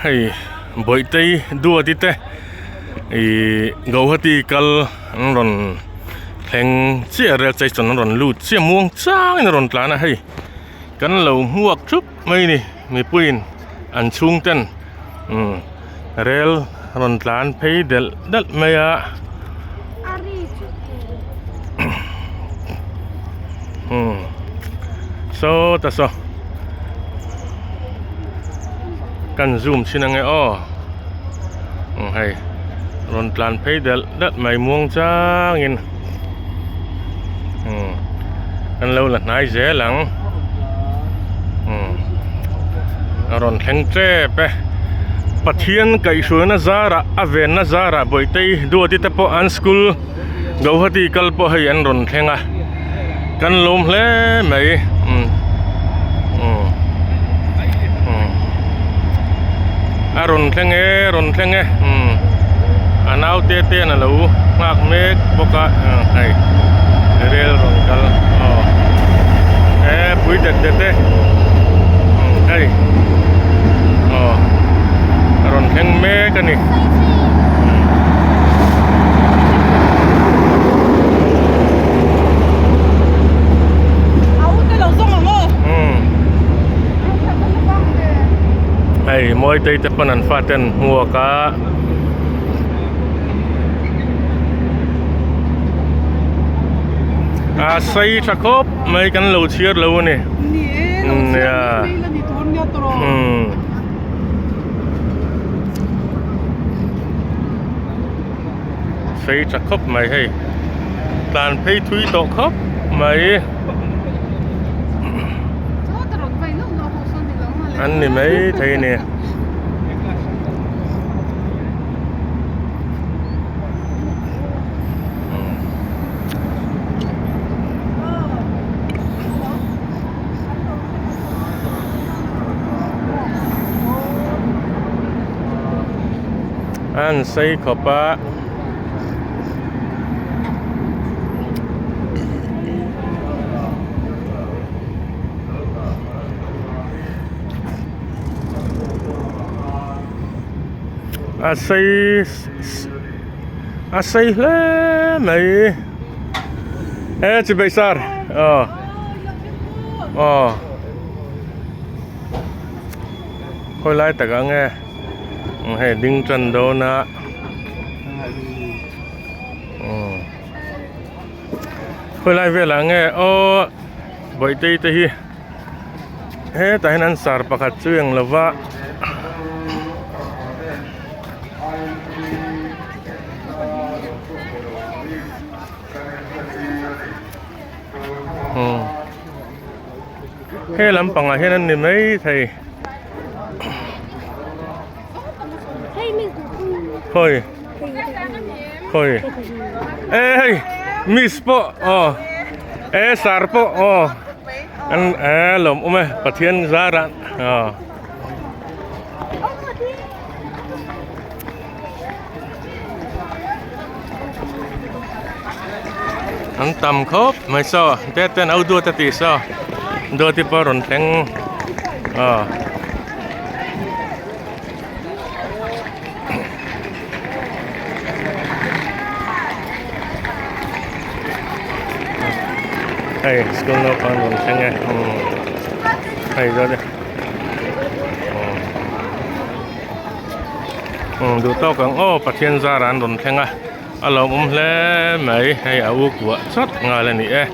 Hei Bawihtei Duati te ihh Guwahati kal an rawn thleng chiah rel station an rawn lut chiah muang changin a rawn tlan a hei kan lo hmuak thup mai a ni mipuiin an chhung ten umm rel rawn tlan phei delh delh mai a umm sawta saw kan zoom chhin ange aw umm hei rawn tlan phei delh delh mai muang changin umm kan lo la hnai zel ang umm a rawn thleng tep e Pathian kaihhruaina zarah a venna zarah Bawihtei Duati te pawh an school Guwahati kal pawh hei an rawn thleng a kan lawm hle mai umm umm umm a rawn thleng e rawn thleng e umm a naute te an alo nghak mek bawk a hei rel rawn kal aw e pui det det e umm hei aw a rawn thleng mek a ni. Hei Mawitei te pawn an fate an hmuak a. A sei tha khawp mai kan lo chhiar lo a ni. Nia. Sei tha khawp mai hei tlan phei thui tawh khawp mai an ni mai thei a ni. An sei khawp a. A sei a sei hle mai e chibai sir aw aw khawi lai tak ang e hei ding tan dawn a khawi lai velah nge aw bawihte te hi hetah hian an sar pakhat chu eng lova. He lampangah hian an ni maithei. Khawi khawi e hei miss pawh aw e sar pawh aw an e lawm awm e Pathian zarah aw. An tam khawp mai saw te ten au duat a tih saw duati pawh a rawn thleng aw. Hei school naupang rawn thleng e hei zawt e umm duh tawk ang aw Pathian zar an rawn thleng a a lawmawm hle mai hei a u kuah chawt nghal a ni e.